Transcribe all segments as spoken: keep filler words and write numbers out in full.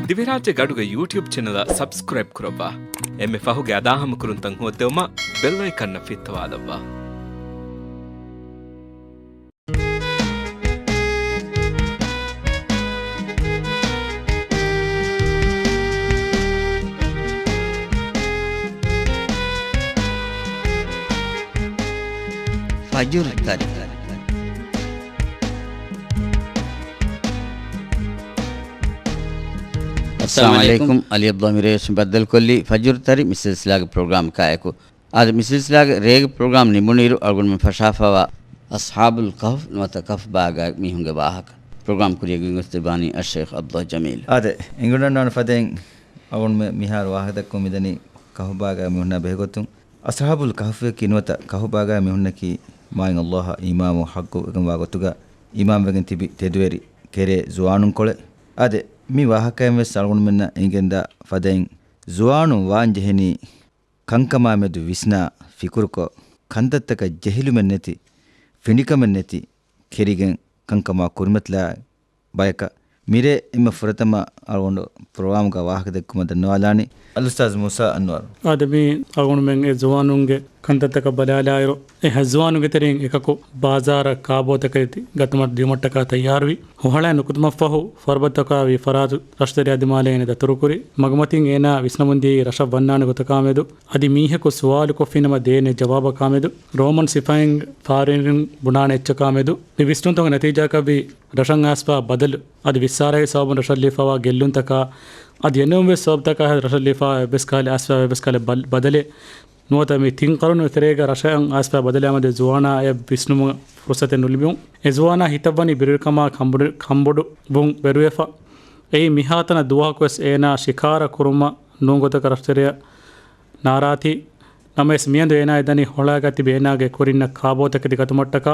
ދިވެހިރާއްޖޭގެ އަޑުގެ ޔޫޓިއުބް ޗެނަލަށް ސަބްސްކްރައިބް ކުރައްވާ. އެންމެ ފަހުގެ އަދާހަމަކުރުންތައް ހޯއްދެވުމަށް ބެލް އައިކަންއަށް ފިއްތަވާލައްވާ. ފަޖުރު ތަރި. އައްސަލާމު އަލައިކުމް. އަލީ އަބްދުﷲ މިރޭވެސް ބައްދަލުކޮށްލީ ފަޖުރު ތަރި މި ސިލްސިލާގެ ޕްރޮގްރާމް ކާއެކު. އާދެ، މި ސިލްސިލާގެ ރޭގެ ޕްރޮގްރާމް ނިމުނުއިރު އަޅުގަނޑުމެން ފަށާފަވާ އަޞްޙާބުލް ކަހްފް ނުވަތަ ކަހްފް ބާގާ މީހުންގެ ވާހަކަ. ޕްރޮގްރާމް ކުރިޔަށް ގެންގޮސްދެއްވާނީ އައްޝައިޚް އަބްދުﷲ ޖަމީލް. އާދެ، އެނގިވަޑަންނާނެ ފަދައިން އަޅުގަނޑުމެން މިހާރު ވާހަކަދައްކަމުން މިދަނީ ކަހުބާގާ މީހުންނާ ބެހޭގޮތުން. އަޞްޙާބުލް ކަހްފްއަކީ ނުވަތަ ކަހުބާގާ މީހުންނަކީ މާތް ﷲ އަށް އީމާންވުން ޙައްޤުވެގެންވާ ގޮތުގަ އީމާންވެގެން ތިބި ތެދުވެރި ކެރޭ ޒުވާނުންކޮޅެއް. އާދެ، މި ވާހަކައިން ވެސް އަޅުގަނޑުމެންނަށް އެނގެންދާ ފަދައިން ޒުވާނުން ވާންޖެހެނީ ކަންކަމާމެދު ވިސްނާ ފިކުރުކޮށް، ކަންތައްތަކަށް ޖެހިލުމެއްނެތި، ފިނޑިކަމެއްނެތި، ކެރިގެން ކަންކަމާ ކުރިމަތިލާ ބަޔަކަށް. މިރޭ އެންމެ ފުރަތަމަ އަޅުގަނޑު ޕްރޮގްރާމްގަ ވާހަކަދެއްކުމަށް ދަންނަވާލާނީ އަލްއުސްތާޛް މޫސާ އަންވަރު. އާދެ، މީ އަޅުގަނޑުމެން އެ ޒުވާނުންގެ ކަންތައްތަކަށް ބަލާލާއިރު، އެ ހަ ޒުވާނުންގެ ތެރެއިން އެކަކު ބާޒާރަށް ކާބޯތަކެތި ގަތުމަށް ދިޔުމަށްޓަކާ ތައްޔާރުވި. ހޮހަޅާ ނުކުތުމަށްފަހު ފަރުބަދަތަކާ ވި ފަރާތު ރަށުތެރެއާ ދިމާލައިގެން ދަތުރުކުރި. މަގުމަތިން އޭނާ ވިސްނަމުންދިޔައީ ރަށަށް ވަންނާނެ ގޮތަކާމެދު، އަދި މީހަކު ސުވާލުކޮށްފިނަމަ ދޭނެ ޖަވާބަކާމެދު، ރޯމަން ސިފައިން ފާރިން ބުނާނެ އެއްޗަކާމެދު، މި ވިސްނުންތަކުގެ ނަތީޖާއަކަށްވީ ރަށަށް އައިސްފާ ބަދަލު، އަދި ވިއްސާރައިގެ ސަބަބުން ރަށަށް ލިބިފަވާ ގެއްލުންތަކާ، އަދި އެނޫންވެސް ސަބަބުތަކާ ހެދި ރަށަށް ލިބިފަވާ އެއްވެސް ކަހަލަ އައިސްފަވާ އެއްވެސް ކަހަލަ ބަލް-، ބަދަލެއް ނުވަތަ މި ތިން ޤަރުނު ތެރޭގަ ރަށަށް އައިސްފަ ބަދަލާމެދު ޒުވާނާ އެ ވިސްނުމުގެ ފުރުސަތެއް ނުލިބުން. އެ ޒުވާނާ ހިތަށްވަނީ ބިރުވެރިކަމާ ކަނބޮޑު-، ކަނބޮޑުވުން ވެރުވެފަ. އެއީ މިހާތަނަށް ދުވަހަކުވެސް އޭނާ ޝިކާރަ ކުރުމަށް ނޫން ގޮތަކަށް ރަށުތެރެއަށް ނާރާތީ. ނަމަވެސް މިއަދު އޭނާ ދަނީ ހޮޅާގަ ތިބި އޭނާގެ ކުރިންނަށް ކާބޯތަކެތި ގަތުމަށްޓަކާ.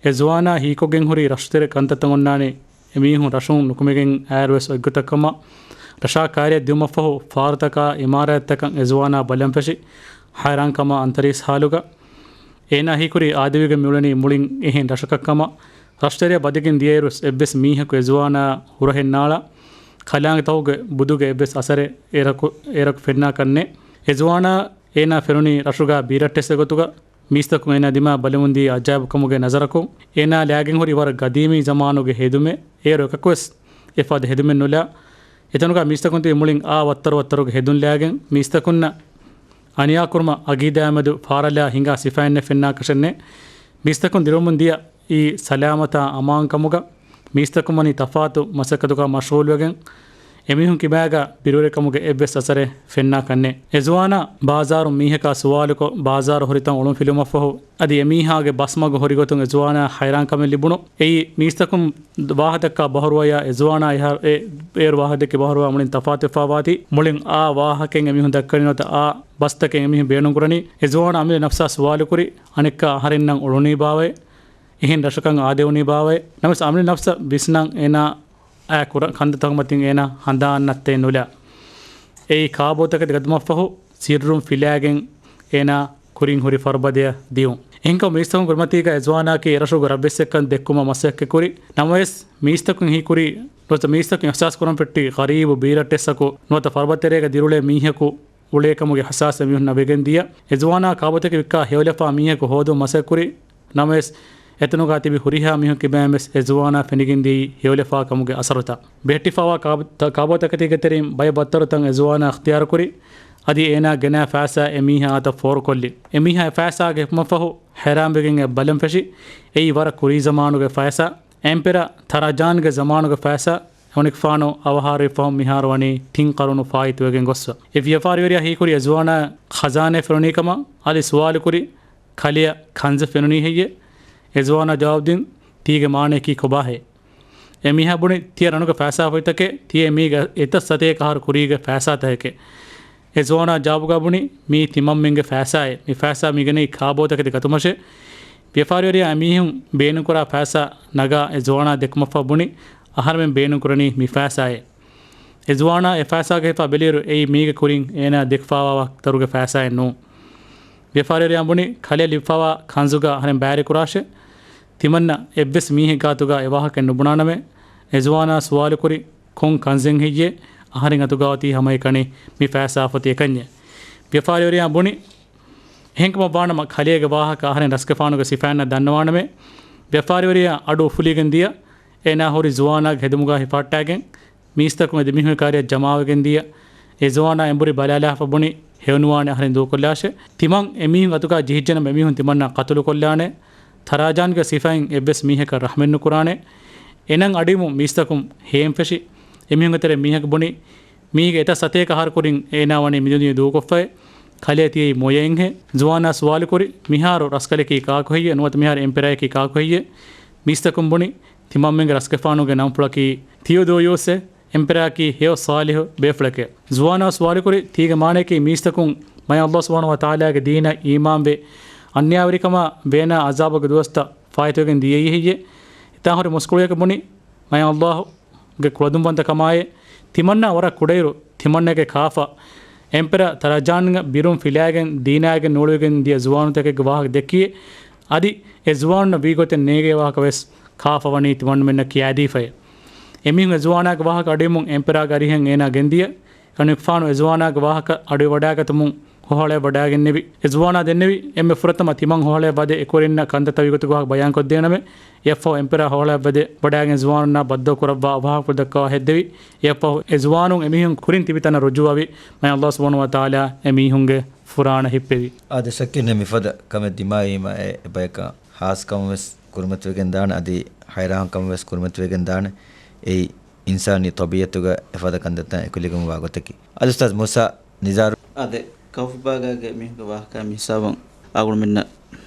އެ ޒުވާނާ ހީކޮށްގެން ހުރި ރަށުތެރެ ކަންތައްތައް އޮންނާނީ އެމީހުން ރަށުން ނުކުމެގެން އައިރުވެސް އޮތްގޮތަށް ކަމަށް. ރަށާ ކައިރިއަށް ދިއުމަށްފަހު ފާރުތަކާ އިމާރާތްތަކަށް އެ ޒުވާނާ ބަލަން ފެށި ހައިރާންކަމާ އަންތަރީސް ހާލުގަ. އޭނާ ހީކުރީ އާދެވިގެން މިއުޅެނީ މުޅިން އެހެން ރަށަކަށް ކަމަށް. ރަށުތެރެއަށް ވަދެގެން ދިޔައިރުވެސް އެއްވެސް މީހަކު އެ ޒުވާނާ ހުރަހެއް ނާޅާ ކަލާނގެ ތަހުގެ ބުދުގެ އެއްވެސް އަސަރެއް އޭރަކު، އޭރަކު ފެންނާކަށްނެއް. އެ ޒުވާނާ އޭނާ ފެނުނީ ރަށުގާ ބީރައްޓެއްސެއް ގޮތުގަ. މީސްތަކުން އޭނާ ދިމާ ބަލަމުންދީ އަޖާއިބުކަމުގެ ނަޒަރަކުން. އޭނާ ލާގެން ހުރި ވަރަށް ގަދީމީ ޒަމާނުގެ ހެދުމެއް. އޭރު އެކަކުވެސް އެފަދަ ހެދުމެއް ނުލާ. އެތަނުގާ މީސްތަކުން ތިބި މުޅިން އާ ވައްތަރު ވައްތަރުގެ ހެދުން ލާގެން މީސްތަކުންނަށް އަނިޔާކުރުމަށް އަގީދާމެދު ފާރަލާ ހިނގާ ސިފައިންނެއް ފެންނާކަށެއްނެއް. މީސްތަކުން ދިރިއުޅެމުން ދިޔަ އީ ސަލާމަތާ އަމާންކަމުގަ. މީސްތަކުން ވަނީ ތަފާތު މަސައްކަތުގަ މަޝްޣޫލުވެގެން. އެމީހުން ކިބާގަ ބިރުވެރިކަމުގެ އެއްވެސް އަސަރެއް ފެންނާކަށްނެއް. އެޒުވާނާ ބާޒާރު މީހަކާ ސުވާލުކޮށް، ބާޒާރު ހުރިތަން އޮޅުންފިލުވުމަށްފަހު، އަދި އެމީހާގެ ބަސްމަގު ހުރިގޮތުން އެޒުވާނާ ހައިރާންކަމެއް ލިބުނު. އެއީ މީސްތަކުން ވާހަކަދައްކާ ބަހުރުވަޔާ އެޒުވާނާ އެހާ-، އެ-، އޭރު ވާހަކަދެއްކި ބަހުރުވާ މުޅިން ތަފާތުވެފާވާތީ. މުޅިން އާ ވާހަކައެއް އެމީހުން ދައްކަނީ ނުވަތަ އާ ބަސްތަކެއް އެމީހުން ބޭނުންކުރަނީ. އެޒުވާނާ އަމިއްލަ ނަފްސާ ސުވާލުކުރި، އަނެއްކާ އަހަރެންނަށް އުޅުނީ ބާވައޭ؟ އެހެން ރަށަކަށް އާދެވުނީ ބާވައޭ؟ ނަމަވެސް އަމިއްލަ ނަފްސަށް ވިސްނަން އޭނާ އާ ކުރަ ކަންތައްތަކުގެ މަތިން އޭނާ ހަނދާން ނައްތޭ ނުލާ. އެއީ ކާބޯތަކެތި ގަތުމަށްފަހު ސިއްރުން ފިލާގެން އޭނާ ކުރިން ހުރި ފަރުބަދަޔަށް ދިޔުން. އެހެންކަމުން މީސްތަކުން ކުރިމަތީގަ އެޒުވާނާއަކީ އެރަށުގެ ރަށްވެއްސެއްކަން ދެއްކުމަށް މަސައްކަތްކުރި. ނަމަވެސް މީސްތަކުން ހީކުރީ ނުވަތަ މީސްތަކުން އިހްސާސް ކުރަން ފެއްޓި ޣަރީބު ބީރައްޓެއްސަކު ނުވަތަ ފަރުބަދަތެރޭގަ ދިރިއުޅޭ މީހަކު އުޅޭކަމުގެ އިހްސާސް އެމީހުންނަށް ވެގެން ދިޔަ. އެޒުވާނާ ކާބޯތަކެތި ވިއްކާ ހެޔޮލަފާ މީހަކު ހޯދުން މަސައްކަތްކުރި. ނަމަވެސް، އެތަނުގާ ތިބި ހުރިހާ މީހުން ކިބައިންވެސް އެޒުވާނާ ފެނިގެންދިޔައީ ހެޔޮލަފާކަމުގެ އަސަރުތައް. ބެހެއްޓިފާވާ ކާބޯ-، ތަ-، ކާބޯތަކެތީގެ ތެރެއިން ބައެއް ބައްތަރުތައް އެޒުވާނާ އިޚްތިޔާރުކުރި. އަދި އޭނާ ގެނާ ފައިސާ އެމީހާ އަތަށް ފޯރުކޮށްލި. އެމީހާ އެ ފައިސާގެ ހިފުމަށްފަހު ހައިރާންވެގެން އެ ބަލަން ފެށި. އެއީ ވަރަށް ކުރީ ޒަމާނުގެ ފައިސާ. އެމްޕެރަ ތަރަޖާންގެ ޒަމާނުގެ ފައިސާ އެވަނިކުފާނު އަވަހާރަވިފަހު މިހާރު ވަނީ ތިން ޤަރުނު ފާއިތުވެގެން ގޮއްސަ. އެ ވިޔަފާރިވެރިޔާ ހީކުރި އެޒުވާނާ ޚަޒާނާ ފެނުނީ ކަމަށް އަދި ސުވާލުކުރި، ކަލެއަށް ކަންޒެއް ފެނުނީ ހެއްޔޭ؟ އެޒުވާނާ ޖަވާބުދިން، ތީގެ މާނަޔަކީ ކޮބާހޭ؟ އެމީހާ ބުނި، ތިޔަ ރަނުގެ ފައިސާފުޅުތަކެއް، ތިޔަ މީގެ އެތައް ސަތޭކަ އަހަރު ކުރީގެ ފައިސާތަކެކޭ. އެޒުވާނާ ޖަވާބުގާ ބުނި، މީ ތިމަންމެންގެ ފައިސާއޭ. މި ފައިސާ މިގެނައީ ކާބޯތަކެތި ގަތުމަށޭ. ވިޔަފާރިވެރިޔާ އެމީހުން ބޭނުންކުރާ ފައިސާ ނަގާ އެޒުވާނާ ދެއްކުމަށްފަހު ބުނި، އަހަރެމެން ބޭނުންކުރަނީ މި ފައިސާއޭ. އެޒުވާނާ އެ ފައިސާގަ ހިފާ ބެލިއިރު އެއީ މީގެ ކުރިން އޭނާ ދެއްކިފާވާ ވައްތަރުގެ ފައިސާއެއް ނޫން. ވިޔަފާރިވެރިޔާ ބުނި، ކަލެއަށް ލިބިފާވާ ކަންޒުގަ އަހަރެން ބައިވެރިކުރާށޭ. ތިމަންނަ އެއްވެސް މީހެއް ގާތުގަ އެ ވާހަކަ ނުބުނާނަމޭ. އެޒުވާނާ ސުވާލުކުރި، ކޮން ކަންޒެއް ހެއްޔޭ؟ އަހަރެން އަތުގާ އޮތީ ހަމައެކަނި މި ފައިސާފޮތި އެކަންޏެއް. ވިޔަފާރިވެރިޔާ ބުނި، އެހެންކަމަށް ވާނަމަ ކަލޭގެ ވާހަކަ އަހަރެން ރަސްގެފާނުގެ ސިފައިންނަށް ދަންނަވާނަމޭ. ވިޔަފާރިވެރިޔާ އަޑު އުފުލީގެން ދިޔަ، އޭނާ ހުރި ޒުވާނާގެ ހެދުމުގާ ހިފަހައްޓާގެން، މީސްތަކުން އެ ދެމީހުންގެ ކާރިއަށް ޖަމާވެގެން ދިޔަ. އެ ޒުވާނާ އެނބުރި ބަލާލާފަ ބުނި، ހެޔޮނުވާނެ އަހަރެން ދޫކޮށްލާށޭ. ތިމަން އެމީހުން އަތުގާ ޖެހިއްޖެނަމަ އެމީހުން ތިމަންނާ ޤަތުލުކޮށްލާނެ. ތަރާޖާންގެ ސިފައިން އެއްވެސް މީހަކަށް ރަޙްމެއް ނުކުރާނެ. އެނަން އަޑިއުމުން މީސްތަކުން ހޭންފެށި، އެމީހުންގެ ތެރެ މީހަކު ބުނި، މީގެ އެތައް ސަތޭކަ އަހަރު ކުރިން އޭނާ ވަނީ މިދުނިޔެ ދޫކޮށްފައި. ކަލޭ ތިޔައީ މޮޔައެއްހޭ. ޒުވާނާ ސުވާލުކުރި، މިހާރު ރަސްކަލަކީ ކާކު ހެއްޔޭ؟ ނުވަތަ މިހާރު އެމްޕެރާއަކީ ކާކު ހެއްޔޭ؟ މީސްތަކުން ބުނި، ތިމަންމެންގެ ރަސްގެފާނުގެ ނަންފުޅަކީ ތިޔޯދޯޔޫސްއޭ. އެމްޕެރާއަކީ ހެޔޮ ޞާލިޙު ބޭފުޅެކޭ. ޒުވާނާ ސުވާލުކުރި، ތީގެ މާނަޔަކީ މީސްތަކުން މަޔަށް ﷲ ސުބްޙާނަހޫ ވަތަޢާލާގެ ދީނަށް އީމާންވެ، އަންނަޔާވެރިކަމާ ވޭނާ ޢަޒާބުގެ ދުވަސްތައް ފާއިތުވެގެން ދިޔައީ ހެއްޔޭ؟ އެތާ ހުރި މުސްކުޅިޔަކަށް ބުނި، މަޔަށް ﷲ ގެ ކުޅަދުންވަންތަކަމާއި، ތިމަންނާ ވަރަށް ކުޑައިރު ތިމަންނަގެ ކާފަ އެމްޕެރަ ތަރާޖާންގ ބިރުން ފިލާގެން ދީނާގެ ނޫޅުވިގެން ދިޔަ ޒުވާނުތަކެއްގެ ވާހަކަ ދެއްކިއޭ. އަދި އެ ޒުވާނުންނަށް ވީގޮތެއް ނޭގޭ ވާހަކަ ވެސް ކާފަ ވަނީ ތިމަންމެންނަށް ކިޔާދީފައޭ. އެމީހުން އެ ޒުވާނާގެ ވާހަކަ އަޑުއިމުން އެމްޕެރާގެ އަރިހަށް އޭނާ ގެންދިޔަ. އެކަނިފާނު އެ ޒުވާނާގެ ވާހަކަ އަޑުއިވަޑާގަތުމުން ހޮހަޅައެއް ވަޑާގެންނެވި. އެ ޒުވާނާ ދެންނެވި އެންމެ ފުރަތަމަ ތިމަން ހޮހަޅައެއް ވަދެ އެކުވެރިންނަށް ކަންތައްތައް ވީގޮތުގެ ވާހަކަ ބަޔާންކޮށްދޭނަމޭ. އެއަށްފަހު އެމްޕެރާ ހޮހަޅައެއް ވަދެ ވަޑާގެން ޒުވާނުންނާ ބައްދަލު ކުރައްވާ އަވަހާކު ދައްކަވާ ހެއްދެވި. އެއަށްފަހު އެ ޒުވާނުން އެމީހުން ކުރިން ތިބި ތަނަށް ރުޖޫޢަވި. މަޔަށް ﷲ ސުބްޙާނަހޫ ވަތަޢާލާ އެމީހުންގެ ފުރާނަ ހިއްޕެވި. އާދެ، ޝައްކެއް ނެތް މިފަދަ ކަމެއް ދިމާވީމަ އެ ބަޔަކަށް ހާސްކަމެއް ވެސް ކުރިމަތިވެގެން ދާނެ، އަދި ހައިރާންކަމެއް ވެސް ކުރިމަތިވެގެން ދާނެ. އެއީ އިންސާނީ ޠަބީޢަތުގަ އެފަދަ ކަންތައްތައް އެކުލެވުމުގެ ވާގޮތަކީ. އަދި އުސްތާޛް މޫސާ ނިޒާރު. އާދެ، ކަހުފު ބާގާގެ މީހުންގެ ވާހަކަ މި ހިސާބުން އަޅުގަނޑުމެންނަށް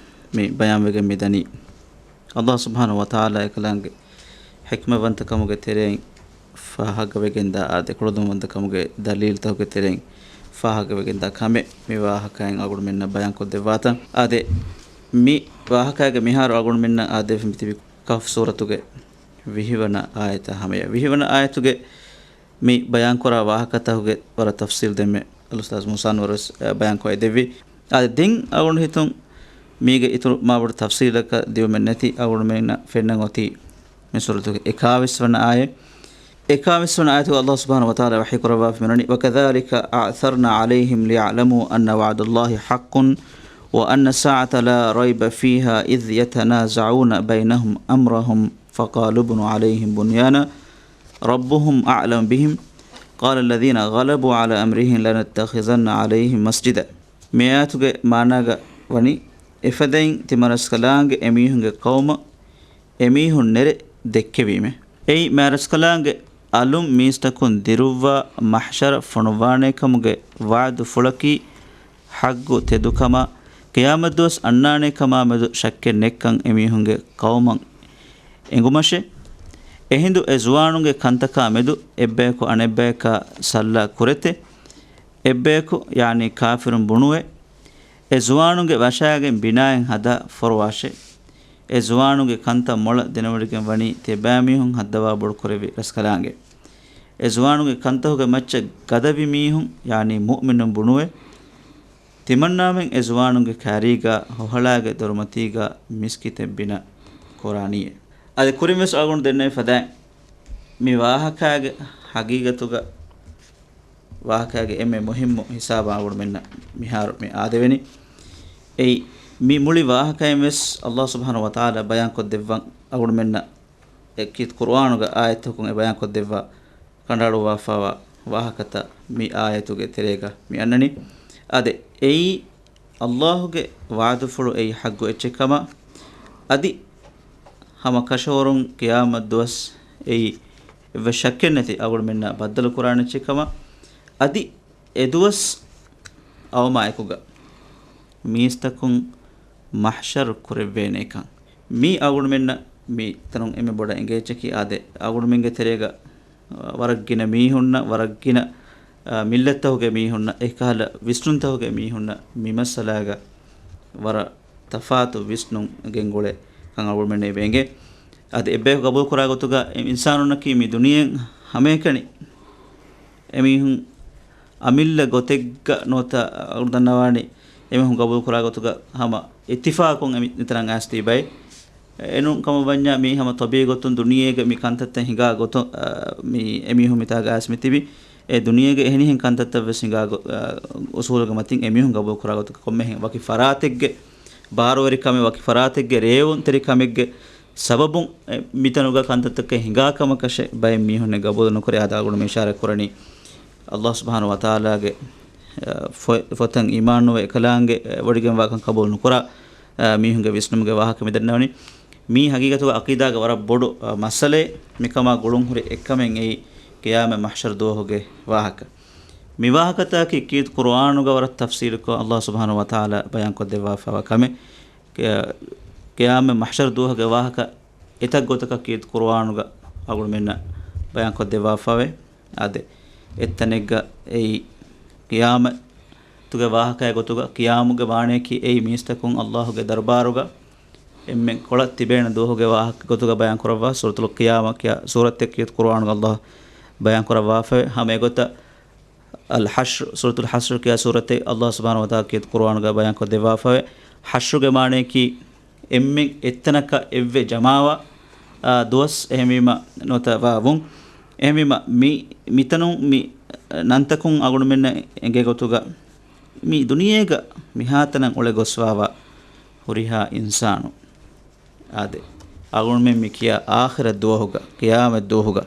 މި ބަޔާންވެގެން މިދަނީ، ﷲ ސުބްޙާނަހޫ ވަތަޢާލާ އެކަލާނގެ ޙިކްމަތްވަންތަކަމުގެ ތެރެއިން ފާހަގަވެގެންދާ، އާދެ، ކުޅަދުންވަންތަކަމުގެ ދަލީލުތަކުގެ ތެރެއިން ފާހަގަވެގެންދާ ކަމެއް މި ވާހަކައިން އަޅުގަނޑުމެންނަށް ބަޔާންކޮށްދެއްވާތަން. އާދެ، މި ވާހަކައިގެ މިހާރު އަޅުގަނޑުމެންނަށް އާދެވި މިތިބި ކަހުފު ސޫރަތުގެ ވިހިވަނަ އާޔަތާ ހަމަޔަށް. ވިހިވަނަ އާޔަތުގެ މި ބަޔާންކުރާ ވާހަކަތަކުގެ ވަރަށް ތަފްސީލް ދެންމެ އަލްއުސްތާޛް މޫސާން ވަރަށް ބަޔާންކޮށް އެދެއްވި. އާދެ، ދެން އަޅުގަނޑު ހިތުން މީގެ އިތުރު މާބޮޑު ތަފްސީލަކަށް ދިޔުމެއް ނެތި އަޅުގަނޑުމެންނަށް ފެންނަން އޮތީ މި ސޫރަތުގެ އެކާވީސް ވަނަ އާޔަތް. އެކާވީސް ވަނަ އާޔަތުގަ ﷲ ސުބްޙާނަހޫ ވަތަޢާލާ ވަޙީ ކުރައްވާފަ މިވަނީ، وكذلك أعثرنا عليهم ليعلموا أن وعد الله حق وأن الساعة لا ريب فيها إذ يتنازعون بينهم أمرهم فقالوا ابنوا عليهم بنيانا ربهم أعلم بهم قال الذين غلبوا على أمرهم لنتخذن عليهم مسجدا. މި އާޔަތުގެ މާނާގަ ވަނީ، އެފަދައިން ތިމަން ރަސްކަލާނގެ އެމީހުންގެ ޤައުމަށް އެމީހުން ނެރެ ދެއްކެވީމެ. އެއީ މާ ރަސްކަލާނގެ އަލުން މީސްތަކުން ދިރުއްވާ މަޙްޝަރަށް ފޮނުއްވާނޭކަމުގެ ވަޢުދުފުޅަކީ ޙައްޤު ތެދުކަމާ، ޤިޔާމަތްދުވަސް އަންނާނޭކަމާމެދު ޝައްކެއް ނެތްކަން އެމީހުންގެ ޤައުމަށް އެނގުމަށެ. އެހިނދު އެ ޒުވާނުންގެ ކަންތަކާ މެދު އެއްބަޔަކު އަނެއްބަޔަކާ ސައްލާ ކުރެތެ. އެއްބަޔަކު، ޔާނީ ކާފިރުން ބުނުވޭ، އެ ޒުވާނުންގެ ވަށާގެން ބިނާއެއް ހަދާ ފޮރުވާށޭ. އެ ޒުވާނުންގެ ކަންތައް މޮޅަށް ދެނެވޮޑިގެން ވަނީ ތިޔަބައިމީހުން ހައްދަވާ ބޮޑުކުރެއްވި ރަސްކަލާނގެ. އެ ޒުވާނުންގެ ކަންތަކުގެ މައްޗަށް ގަދަވި މީހުން، ޔާނީ މުއުމިނުން ބުނުވޭ، ތިމަންނާމެން އެ ޒުވާނުންގެ ކާރީގާ ހޮހަޅާގެ ދޮރުމަތީގާ މިސްކިތެއް ބިނާ ކުރާނީއޭ. އަދި ކުރިންވެސް އަޅުގަނޑު ދެންނެވި ފަދައިން މި ވާހަކާގެ ހަގީގަތުގަ ވާހަކާގެ އެންމެ މުހިއްމު ހިސާބަށް އަޅުގަނޑުމެންނަށް މިހާރު މި އާދެވެނީ. އެއީ، މި މުޅި ވާހަކައިން ވެސް ﷲ ސުބްޙާނަހޫ ވަތަޢާލާ ބަޔާންކޮށްދެއްވަން އަޅުގަނޑުމެންނަށް އެކި ޤުރުއާނުގެ އާޔަތްތަކުން އެ ބަޔާންކޮށްދެއްވާ ކަނޑައަޅުއްވާފައިވާ ވާހަކަތައް މި އާޔަތުގެ ތެރޭގަ މި އަންނަނީ. އާދެ، އެއީ، ﷲ ގެ ވަޢުދުފުޅު އެއީ ޙައްޤު އެއްޗެއްކަމަށް، އަދި ހަމަ ކަށަވަރުން ޤިޔާމަތް ދުވަސް އެއީ އެއްވެސް ޝައްކެއްނެތި އަޅުގަނޑުމެންނަށް ބައްދަލުކުރާނެ އެއްޗެއްކަމަށް، އަދި އެ ދުވަސް އަވަމާ އެކުގަ މީސްތަކުން މަޙްޝަރު ކުރެއްވޭނެކަން. މީ އަޅުގަނޑުމެންނަށް މި ތަނުން އެންމެ ބޮޑަށް އެނގޭ އެއްޗަކީ، އާދެ، އަޅުގަނޑުމެންގެ ތެރޭގަ ވަރަށް ގިނަ މީހުންނަށް، ވަރަށް ގިނަ، އާ، މިއްލަތްތަކުގެ މީހުންނަށް، އެކަހަލަ ވިސްނުންތަކުގެ މީހުންނަށް މި މައްސަލާގަ ވަރަށް ތަފާތު ވިސްނުން ގެންގުޅޭ ކަން އަޅުގަނޑުމެންނަށް އެބަ އެނގޭ. އަދި އެއްބަޔަކު ގަބޫލުކުރާ ގޮތުގަ އިންސާނުންނަކީ މި ދުނިޔެއިން ހަމައެކަނި އެމީހުން އަމިއްލަ ގޮތެއްގަ ނުވަތަ އަޅުގަނޑު ދަންނަވާނީ އެމީހުން ގަބޫލުކުރާ ގޮތުގަ ހަމަ އިއްތިފާޤުން އެމި-، މިތަނަށް އައިސް ތިބީ ބައެއް. އެނޫން ކަމަށް ވަންޏާ މީ ހަމަ ތޮބީ ގޮތުން ދުނިޔޭގަ މި ކަންތައްތައް ހިނގާ ގޮތުން، އަ، މި އެމީހުން މިތާގަ އައިސް މިތިބި. އެ ދުނިޔޭގެ އެހެނިހެން ކަންތައްތައް ވެސް ހިނގާ ގޮ-، އަ، އުސޫލުގެ މަތިން އެމީހުން ގަބޫލު ކުރާ ގޮތަކަށް ކޮންމެހެން ވަކި ފަރާތެއްގެ ބާރުވެރިކަމެއް، ވަކި ފަރާތެއްގެ ރޭވުންތެރިކަމެއްގެ ސަބަބުން އެ މިތަނުގަ ކަންތައްތަކެއް ހިނގާ ކަމަކަށެއް ބައެއް މީހުންނެއް ގަބޫލު ނުކުރޭ. އާދެ އަޅުގަނޑު މި އިޝާރަތް ކުރަނީ އައްލާހު ސުބްޙާނަހު ވަތަޢާލާގެ، އަ، ފޮ-، ފޮތަށް އީމާން ނުވެ އެކަލާނގެ، އަ، ވޮޑިގެންވާކަން ޤަބޫލު ނުކުރާ، އަ، މީހުންގެ ވިސްނުމުގެ ވާހަކަ މިދަންނަވަނީ. މީ ހަގީގަތުގަ ޢަޤީދާގެ ވަރަށް ބޮޑު، އަ، މައްސަލައެއް. މިކަމާ ގުޅުންހުރި އެއްކަމެއް އެއީ ޤިޔާމަތް މަޙްޝަރު ދުވަހުގެ ވާހަކަ. މި ވާހަކަތަކީ ކީރިތި ޤުރުއާނުގަ ވަރަށް ތަފްޞީލުކޮށް އައްލާހު ސުބްޙާނަހު ވަތަޢާލާ ބަޔާންކޮށްދެއްވާފައިވާ ކަމެއް. ޤިޔާ-، ޤިޔާމަތް މަޙްޝަރު ދުވަހުގެ ވާހަކަ އެތައް ގޮތަކަށް ކީރިތި ޤުރުއާނުގަ އަޅުގަނޑުމެންނަށް ބަޔާންކޮށްދެއްވާފައިވޭ. އާދެ، އެއްތަނެއްގަ އެއީ ޤިޔާމަތުގެ ވާހަކައެއް ގޮތުގަ، ޤިޔާމުގެ މާނަޔަކީ އެއީ މީސްތަކުން އައްލާހުގެ ދަރުބާރުގަ އެންމެން ކޮޅަށް ތިބޭނެ ދުވަހުގެ ވާހަކަ ގޮތުގަ ބަޔާން ކުރައްވާ. ސޫރަތުލް ޤިޔާމާ ކިޔާ ސޫރަތެއް ކީރިތި ޤުރުއާނުގަ އައްލާހު ބަޔާން ކުރައްވާފައިވޭ. ހަމަ އެގޮތަށް އަލް ޙަޝްރު، ސޫރަތުލް ޙަޝްރު ކިޔާ ސޫރަތެއް އައްލާހު ސުބްޙާނަހު ވަތަޢާލާ ކީރިތި ޤުރުއާނުގަ ބަޔާންކޮށްދެއްވާފައިވޭ. ޙަޝްރުގެ މާނަޔަކީ އެންމެން އެއްތަނަކަށް އެއްވެ ޖަމާވާ، އާ، ދުވަސް އެހެންވީމަ ނުވަތަ ވާ ވުން. އެހެންވީމަ މި، މިތަނުން މި ނަންތަކުން އަޅުގަނޑުމެންނަށް އެނގޭ ގޮތުގަ މި ދުނިޔޭގަ މިހާތަނަށް އުޅެ ގޮސްފައިވާ ހުރިހާ އިންސާނު. އާދެ، އަޅުގަނޑުމެން މި ކިޔާ އާޚިރަތް ދުވަހުގަ، ޤިޔާމަތް ދުވަހުގަ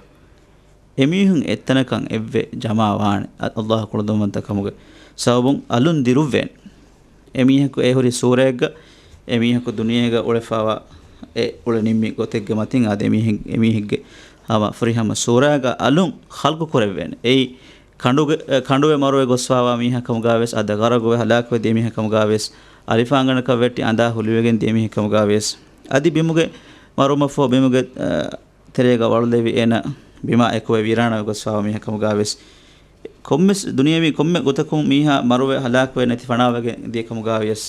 އެމީހުން އެއްތަނަކަށް އެއްވެ ޖަމާވާނެ. އަ-، އައްލާހު ކުޅަދުންވަންތަ ކަމުގެ ސަބަބުން އަލުން ދިރުއްވޭނެ. އެމީހަކު އެ ހުރި ސޫރައެއްގަ، އެމީހަކު ދުނިޔޭގަ އުޅެފައިވާ އެ އުޅެ ނިންމި ގޮތެއްގެ މަތިން އާދެ، އެމީހެއް-، އެމީހެއްގެ ހަމަ ފުރިހަމަ ސޫރައިގަ އަލުން ޚަލްޤު ކުރެއްވޭނެ. އެއީ ކަނޑުގެ-، އެ، ކަނޑުވެ މަރުވެ ގޮސްފައިވާ މީހާ ކަމުގަވެސް، އަދި ޣަރަޤުވެ ހަލާކުވެ ދިޔަ މީހާ ކަމުގަވެސް، އަލިފާންގަނޑަކަށް ވެއްޓި އަނދާ ހުލިވެގެން ދިޔަ މީހެއް ކަމުގަވެސް، އަދި ބިމުގެ މަރުވުމަށްފަހު ބިމުގެ، އަ، ތެރޭގަ ވަޅުލެވި އޭނަ ބިމާ އެކުވެ ވީރާނާވެ ގޮސްފައިވާ މީހާ ކަމުގަވެސް، ކޮންމެސް ދުނިޔެވީ ކޮންމެ ގޮތަކުން މީހާ މަރުވެ ހަލާކުވެ ނެތި ފަނާވެގެން ދިޔަ ކަމުގަވިޔަސް،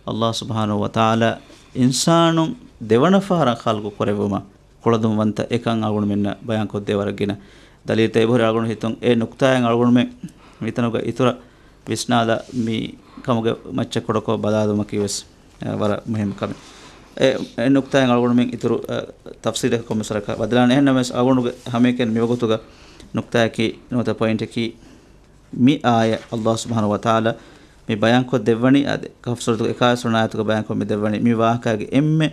އައްލާހު ސުބްޙާނަހު ވަތަޢާލާ އިންސާނުން ދެވަނަ ފަހަރަށް ޚަލްޤު ކުރެއްވުމަށް ކުޅަދުންވަންތަ އެކަން އަޅުގަނޑުމެންނަށް ބަޔާންކޮށްދޭ ވަރަށް ގިނަ ދަލީލްތައް އެބަހުރި. އަޅުގަނޑު ހިތުން އެ ނުކްތާއިން އަޅުގަނޑުމެން މިތަނުގަ އިތުރަށް ވިސްނާލާ މި ކަމުގެ މައްޗަށް ކުޑަކޮށް ބަލާލުމަކީ ވެސް، އެ، ވަރަށް މުހިއްމު ކަމެއް. އެ، އެ ނުކްތާއިން އަޅުގަނޑުމެން އިތުރު، އެ، ތަފްސީލަކަށް ކޮންމެސް ވަރަކަށް ބަދަލާނެ. އެހެންނަމަވެސް އަޅުގަނޑުގެ ހަމައެކަނި މިވަގުތުގަ ނުކްތާއަކީ ނުވަތަ ޕޮއިންޓަކީ މި އާޔަތް އައްލާހު ސުބްޙާނަހު ވަތަޢާލާ މި ބަޔާންކޮށް ދެއްވަނީ އާދެ، ކަހްފު ސޫރަތުގެ އެކާވީސް ވަނަ އާޔަތުގަ ބަޔާންކޮށް މި ދެއްވަނީ މި ވާހަކާގެ އެންމެ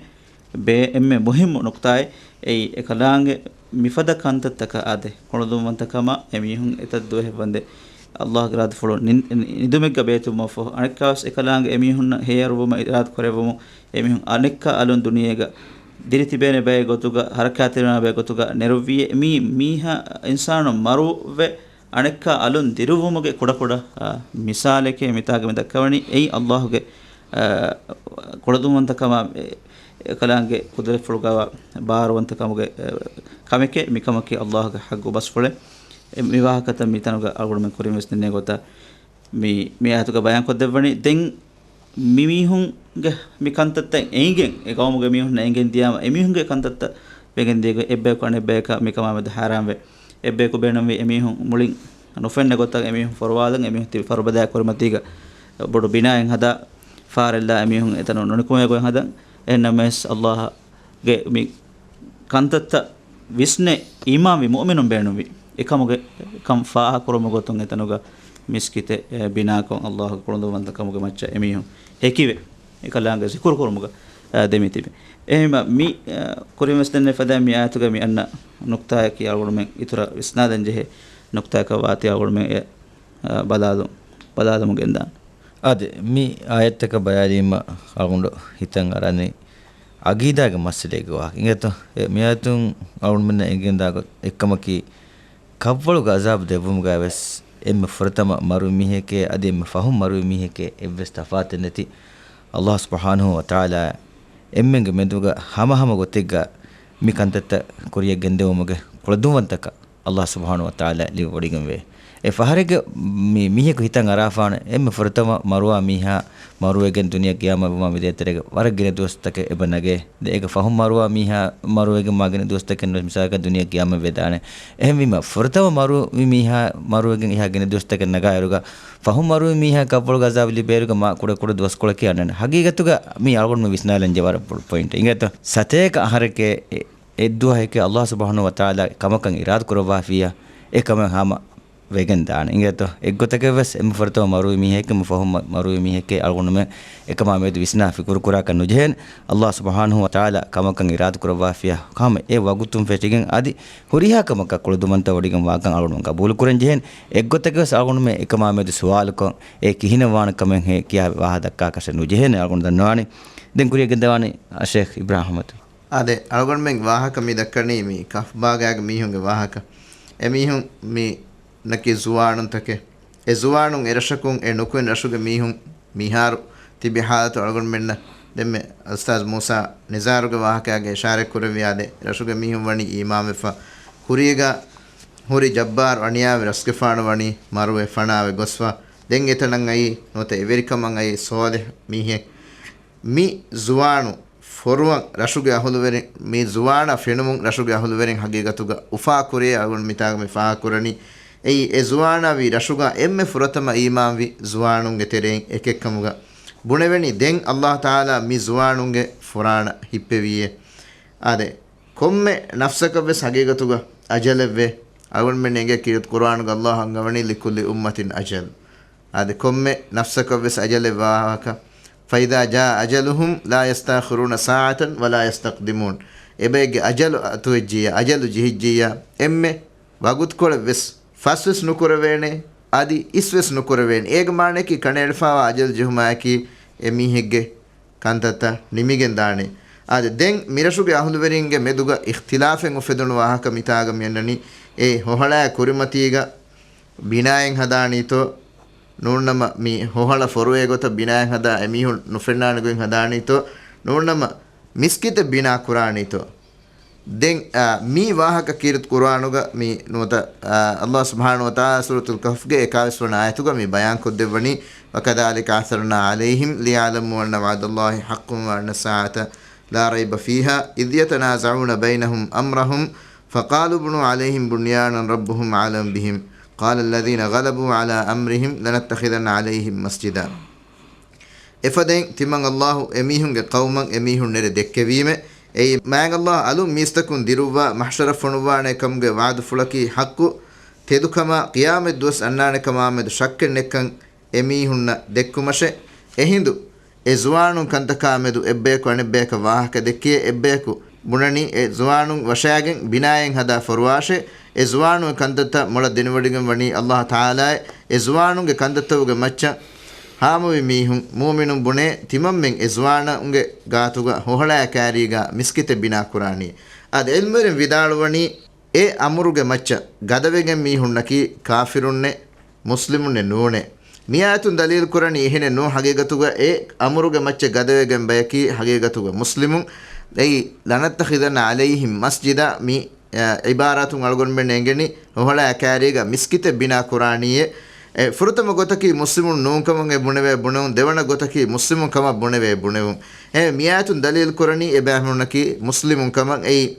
ބޭ-، އެންމެ މުހިއްމު ނުކްތާއެއް. އެއީ އެކަލާނގެ މިފަދަ ކަންތައްތަކަށް އާދެ، ކުޅަދުންވަންތަކަމަށް އެމީހުން އެތައް ދުވަހެއް ވަންދެ އައްލާހުގެ އިރާދަފުޅު ނި-، ނި-، ނިދުމެއްގަ ބޭތުވުމަށްފަހު، އަނެއްކާވެސް އެކަލާނގެ އެމީހުންނަށް ހޭޔަރުވުމަށް އިރާދަ ކުރެއްވުމުން، އެމީހުން އަނެއްކާ އަލުން ދުނިޔޭގަ ދިރި ތިބޭނެ ބައެއް ގޮތުގަ، ހަރަކާތްތެރިވާ ބައެއް ގޮތުގަ ނެރުއްވިއޭ. މީ މީހާ އިންސާނު މަރުވެ އަނެއްކާ އަލުން ދިރުއްވުމުގެ ކުޑަކުޑަ، އާ، މިސާލެކޭ މިތާގަ މި ދައްކަވަނީ. އެއީ އައްލާހުގެ، އާ، ކުޅަދުންވަންތަކަމާ، އެ، އެކަލާނގެ ޤުދުރަތްފުޅުގަވާ ބާރުވަންތަކަމުގެ، އެ، ކަމެކޭ. މިކަމަކީ އައްލާހުގެ ޙައްޤު ބަސްފުޅެއް. އެ، މި ވާހަކަތައް މިތަނުގަ އަޅުގަނޑުމެން ކުރިން ވެސް ދެންނެވި ގޮތަށް މި، މި އާޔަތުގަ ބަޔާންކޮށްދެއްވަނީ. ދެން މި މީހުންގެ މި ކަންތައްތައް އެނގިގެން، އެ ގައުމުގެ މީހުންނަށް އެނގެން ދިޔާމަ، އެމީހުންގެ ކަންތައްތައް ވެގެން ދިޔަގޮތް އެއްބަޔަކު އަނެއްބަޔަކަށް މިކަމާމެދު ހައިރާންވެ، އެއްބަޔަކު ބޭނުންވީ އެމީހުން މުޅިން ނުފެންނަ ގޮތަށް އެމީހުން ފޮރުވާލަން، އެމީހުން ތިބި ފަރުބަދައި ކުރިމަތީގަ ބޮޑު ބިނާއެއް ހަދާ، ފާރެއްލާ އެމީހުން އެތަނުން ނުނިކުމޭ ގޮތް ހަދަން. އެހެންނަމަވެސް އައްލާހުގެ މި ކަންތައްތައް ވިސްނެ އީމާންވި މުއުމިނުން ބޭނުންވި. އެކަމުގެ ކަން ފާހަކުރުމުގެ ގޮތުން އެތަނުގަ މިސްކިތެއް، އެ، ބިނާކޮށް އައްލާހުގެ ކުޅަދުންވަންތަކަމުގެ މައްޗަށް އެމީހުން ހެކިވެ، އެކަލާނގެ ޒިކުރު ކުރުމުގަ، އެ، ދެމިތިބި. އެހެންވީމަ މި، އެ، ކުރިން ވެސް ދެންނެވި ފަދައިން މި އާޔަތުގަ މި އަންނަ ނުކްތާއަކީ އަޅުގަނޑުމެން އިތުރަށް ވިސްނާލަން ޖެހޭ ނުކްތާއަކަށް ވާތީ އަޅުގަނޑުމެން އެ، އެ، ބަލާލު-، ބަލާލުމުގެ އިންދާނެ. އާދެ، މި އާޔަތްތަކަށް ބަލާލީމަ އަޅުގަނޑު ހިތަށް އަރަނީ އަގީދާގެ މައްސަލައިގެ ވާހަކަ. އިނގޭތޯ؟ އެ މިއާޔަތުން އަޅުގަނޑުމެންނަށް އެނގެންދާ ގޮތް އެއްކަމަކީ، ކަށްވަޅުގެ އަޒާބު ދެއްވުމުގައި ވެސް އެންމެ ފުރަތަމަ މަރުވި މީހެކޭ އަދި އެންމެ ފަހުން މަރުވި މީހެކޭ އެއްވެސް ތަފާތެއް ނެތި. އައްލާހު ސުބްޙާނަހު ވަތަޢާލާ އެންމެންގެ މެދުގަ ހަމަހަމަ ގޮތެއްގަ މި ކަންތައްތައް ކުރިޔަށް ގެންދެވުމުގެ ކުޅަދުންވަންތަކަން ﷲ ސުބްޙާނަހޫ ވަތަޢާލާ ލިޔުއްވަޑިގެންވޭ. އެ ފަހަރެއްގެ މި މީހަކު ހިތަށް އަރާފާނެ، އެންމެ ފުރަތަމަ މަރުވާ މީހާ މަރުވެގެން ދުނިޔެ ޤިޔާމަތްވުމާ މިދޭތެރޭގަ ވަރަށް ގިނަ ދުވަސްތަކެއް އެބަ ނަގޭ. ދެ އޭގެ ފަހުން މަރުވާ މީހާ މަރުވެގެން މާ ގިނަ ދުވަސްތަކެއް ނުވެސް މިސާލަކަށް ދުނިޔެ ޤިޔާމަތް ވެދާނެ. އެހެންވީމަ، ފުރަތަމަ މަރުވި މީހާ މަރުވެގެން އެހާ ގިނަ ދުވަސްތަކެއް ނަގާއިރުގަ، ފަހުން މަރުވި މީހާ ޤަބްރުގެ ޢަޒާބު ލިބޭއިރުގަ މާ ކުޑަކުޑަ ދުވަސްކޮޅަކީ އަންނަން. ހަގީގަތުގަ މީ އަޅުގަނޑު މި ވިސްނާލަން ޖެހޭ ވަރަށް ބޮޑު ޕޮއިންޓެއް. އިނގޭތޯ؟ ސަތޭކަ އަހަރެކޭ އެ އެއްދުވަހެކޭ ﷲ ސުބްޙާނަހޫ ވަތަޢާލާ ކަމަކަށް އިރާދަ ކުރައްވާފިއްޔާ، އެ ކަމެއް ހަމަ ވެގެން ދާނެ. އިނގޭތޯ؟ އެއްގޮތަކަށް ވެސް އެންމެ ފުރަތަމަ މަރުވި މީހެކޭ، އެންމެ ފަހުން މަ-، މަރުވި މީހެކޭ އަޅުގަނޑުމެން އެކަމާ މެދު ވިސްނާ ފިކުރު ކުރާކަށް ނުޖެހޭނެ. ﷲ ސުބްޙާނަހޫ ވަތަޢާލާ ކަމަކަށް އިރާދަ ކުރައްވާފިއްޔާ، ކަމެއް އެ ވަގުތުން ފެށިގެން އަދި ހުރިހާ ކަމަކަށް ކުޅަދުންވަންތަވެވޮޑިގެން ވާކަން އަޅުގަނޑުމެން ޤަބޫލު ކުރަން ޖެހޭނެ. އެއްގޮތަކަށް ވެސް އަޅުގަނޑުމެން އެކަމާ މެދު ސުވާލުކޮށް، އެ ކިހިނެއް ވާނެ ކަމެއްހޭ ކިޔާ ވާހަކަ ދައްކާކަށެއް ނުޖެހޭނެ އަޅުގަނޑު ދަންނަވާނީ. ދެން ކުރިއަށް ގެންދަވާނީ އަށޭޚް އިބްރާހިމް އަޙްމަދު. އާދެ، އަޅުގަނޑުމެން ވާހަކަ މި ދައްކަނީ މި ކަހްފު ބާގާގެ މީހުންގެ ވާހަކަ. އެ މީހުން މި ނަކީ ޒުވާނުންތަކެއް. އެ ޒުވާނުން އެ ރަށަކުން އެ ނުކުތް ރަށުގެ މީހުން މިހާރު ތިބި ޙާލަތު އަޅުގަނޑުމެންނަށް ދެންމެ އުސްތާޛް މޫސާ ނިޒާރުގެ ވާހަކައިގެ އިޝާރަތް ކުރެއްވި އާދެ، ރަށުގެ މީހުން ވަނީ އީމާންވެފަ. ހުރީގަ ހުރި ޖައްބާރު އަނިޔާވި ރަސްގެފާނު ވަނީ މަރުވެ ފަނާވެ ގޮސްފަ. ދެން އެތަނަށް އައީ ނުވަތަ އެވެރިކަމަށް އައީ ޞާލިޙް މީހެއް. މި ޒުވާނު ފޮރުވަން ރަށުގެ އަހުލުވެރިން، މި ޒުވާނާ ފެނުމުން ރަށުގެ އަހުލުވެރިން ހަގީގަތުގަ އުފާ ކުރިޔޭ އަޅުގަނޑު މިތާގަ މި ފާހަގަކުރަނީ. އެއީ އެ ޒުވާނާ ވީ ރަށުގަ އެންމެ ފުރަތަމަ އީމާންވި ޒުވާނުންގެ ތެރެއިން އެކެއްކަމުގަ ބުނެވެނީ. ދެން ﷲ ތަޢާލާ މި ޒުވާނުންގެ ފުރާނަ ހިއްޕެވީއޭ. އާދެ، ކޮންމެ ނަފްސަކަށް ވެސް ހަގީގަތުގަ އަޖަލެއްވޭ. އަޅުގަނޑުމެން އެނގޭ ކީރިތި ޤުރުއާނުގަ ﷲ އަންގަވަނީ، "لكل أمة أجل." އާދެ، ކޮންމެ ނަފްސަކަށް ވެސް އަޖަލެއް ވާހަކަ. "فإذا جاء أجلهم لا يستأخرون ساعة ولا يستقدمون." އެބައެއްގެ އަޖަލު އަތުވެއްޖިއްޔާ، އަޖަލު ޖެހިއްޖިއްޔާ، އެންމެ ވަގުތުކޮޅެއް ވެސް ފަސްވެސް ނުކުރެވޭނެ، އަދި އިސްވެސް ނުކުރެވޭނެ. އޭގެ މާނައަކީ ކަނޑައެޅިފައިވާ އަޖަލު ޖެހުމާއެކީ އެ މީހެއްގެ ކަންތައްތައް ނިމިގެން ދާނެ. އާދެ، ދެން މިރަށުގެ އަހުލުވެރިންގެ މެދުގަ އިޚްތިލާފެއް އުފެދުނު ވާހަކަ މިތާގަ މިއަންނަނީ، އެ ހޮހަޅާ ކުރިމަތީގަ ބިނާއެއް ހަދާނީތޯ، ނޫންނަމަ މި ހޮހަޅަ ފޮރުވޭ ގޮތަށް ބިނާއެއް ހަދާ އެމީހުން ނުފެންނާނެ ގޮތް ހަދާނީތޯ، ނޫންނަމަ މިސްކިތެއް ބިނާ ކުރާނީތޯ. ދެން، އާ، މި ވާހަކަ ކީރިތި ޤުރުއާނުގަ މި ނުވަތަ، އާ، ﷲ ސުބްޙާނަހޫ ވަތަޢާލާ ސޫރަތުލް ކަހްފްގެ އެކާވީސް ވަނަ އާޔަތުގަ މި ބަޔާން ކޮށްދެއްވަނީ، "وكذلك أعثرنا عليهم ليعلموا أن وعد الله حق وأن الساعة لا ريب فيها إذ يتنازعون بينهم أمرهم فقالوا ابنوا عليهم بنيانا ربهم أعلم بهم قال الذين غلبوا على أمرهم لنتخذن عليهم مسجدا." އެފަދައިން ތިމަން ﷲ އެމީހުންގެ ޤައުމަށް އެމީހުން ނެރެ ދެއްކެވީމެ، އެއީ މާތް ﷲ އަލުން މީސްތަކުން ދިރުއްވާ މަޙްޝަރަށް ފޮނުއްވާނޭ ކަމުގެ ވަޢުދުފުޅަކީ ޙައްޤު، ތެދުކަމާ ޤިޔާމަތް ދުވަސް އަންނާނެ ކަމާމެދު ޝައްކެއް ނެތްކަން އެމީހުންނަށް ދެއްކުމަށެ. އެހިނދު އެ ޒުވާނުން ކަންތަކާމެދު އެއްބަޔަކު އަނެއްބަޔަކަށް ވާހަކަ ދެއްކިޔޭ، އެއްބަޔަކު ބުނަނީ އެ ޒުވާނުން ވަށާގެން ބިނާއެއް ހަދާ ފޮރުވާށޭ. އެ ޒުވާނުގެ ކަންތައްތައް މޮޅަށް ދެނެވޮޑިގެން ވަނީ ﷲ ތަޢާލާއޭ. އެ ޒުވާނުންގެ ކަންތައްތަކުގެ މައްޗަށް ހާމަވި މީހުން، މުއުމިނުން ބުނޭ، ތިމަންމެން އެ ޒުވާނުންގެ ގާތުގަ ހޮހަޅާ ކާރީގަ މިސްކިތެއް ބިނާ ކުރާނީ. އާދެ، ޢިލްމުވެރިން ވިދާޅުވަނީ، އެ އަމުރުގެ މައްޗަށް ގަދަވެގެން މީހުންނަކީ ކާފިރުންނެއް، މުސްލިމުންނެއް ނޫނޭ. މި އާޔަތުން ދަލީލު ކުރަނީ އެހެނެއް ނޫން. ހަގީގަތުގަ އެ އަމުރުގެ މައްޗަށް ގަދަވެގެން ބަޔަކީ ހަގީގަތުގަ މުސްލިމުން. އެއީ، "لنتخذن عليهم مسجدا" މި، އަ، ޢިބާރާތުން އަޅުގަނޑުމެން އެނގެނީ ހޮހަޅާ ކާރީގަ މިސްކިތެއް ބިނާ ކުރާނީއޭ. އެ، ފުރަތަމަ ގޮތަކީ މުސްލިމުން ނޫން ކަމަށް އެ ބުނެވޭ ބުނެވުން، ދެވަނަ ގޮތަކީ މުސްލިމުން ކަމަށް ބުނެވޭ ބުނެވުން. އެ، މި އާޔަތުން ދަލީލު ކުރަނީ އެބައިމީހުންނަކީ މުސްލިމުން ކަމަށް. އެއީ،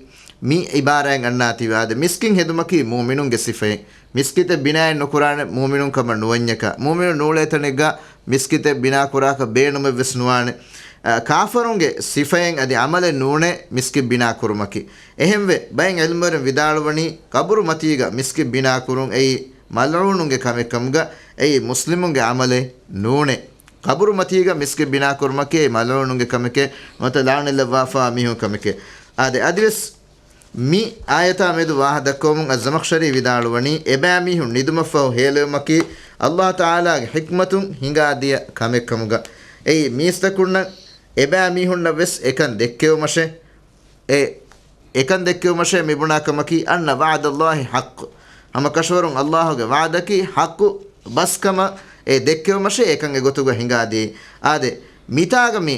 މި ޢިބާރާތް އަންނާތީވާ އާދެ، މިސްކިތް ހެދުމަކީ މުއުމިނުންގެ ސިފައެއް. މިސްކިތެއް ބިނާއެއް ނުކުރާނެ މުއުމިނުން ކަމަށް ނުވަންޏަކާ. މުއުމިނުން ނޫޅޭ ތަނެއްގަ މިސްކިތެއް ބިނާ ކުރާކަށް ބޭނުމެއްވެސް ނުވާނެ. އަ، ކާފަރުންގެ ސިފައެއް އަދި ޢަމަލެއް ނޫނޭ މިސްކިތް ބިނާ ކުރުމަކީ. އެހެންވެ، ބައެއް ޢިލްމުވެރިން ވިދާޅުވަނީ، ޤަބުރު މަތީގަ މިސްކިތް ބިނާ ކުރުން އެއީ މަލްޢޫނުންގެ ކަމެއް ކަމުގަ، އެއީ މުސްލިމުންގެ ޢަމަލެއް ނޫނޭ. ޤަބުރު މަތީގަ މިސްކިތް ބިނާ ކުރުމަކީ މަލްޢޫނުންގެ ކަމެކޭ، ނުވަތަ ލަޢުނަތް ލައްވާފާ މީހުން ކަމެކޭ. އާދެ، އަދިވެސް މި އާޔަތާ މެދު ވާހަ ދައްކަވަމުން އައްޒަމަޚްޝަރީ ވިދާޅުވަނީ، އެބައިމީހުން ނިދުމަށްފަހު ހޭލެވުމަކީ ﷲ ތަޢާލާގެ ޙިކްމަތުން ހިނގާދިޔަ ކަމެއް ކަމުގަ. އެއީ މީސްތަކުންނަށް އެބައިމީހުންނަށް ވެސް އެކަން ދެއްކެވުމަށެ، އެ އެކަން ދެއްކެވުމަށޭ މިބުނާ ކަމަކީ، أن وعد الله حق. ހަމަ ކަށަވަރުން ﷲ ގެ ވަޢުދަކީ ޙައްޤު ބަސްކަމަށް އެ ދެއްކެވުމަށޭ އެކަން އެގޮތުގަ ހިނގާދިޔައީ. އާދެ، މިތާގަ މި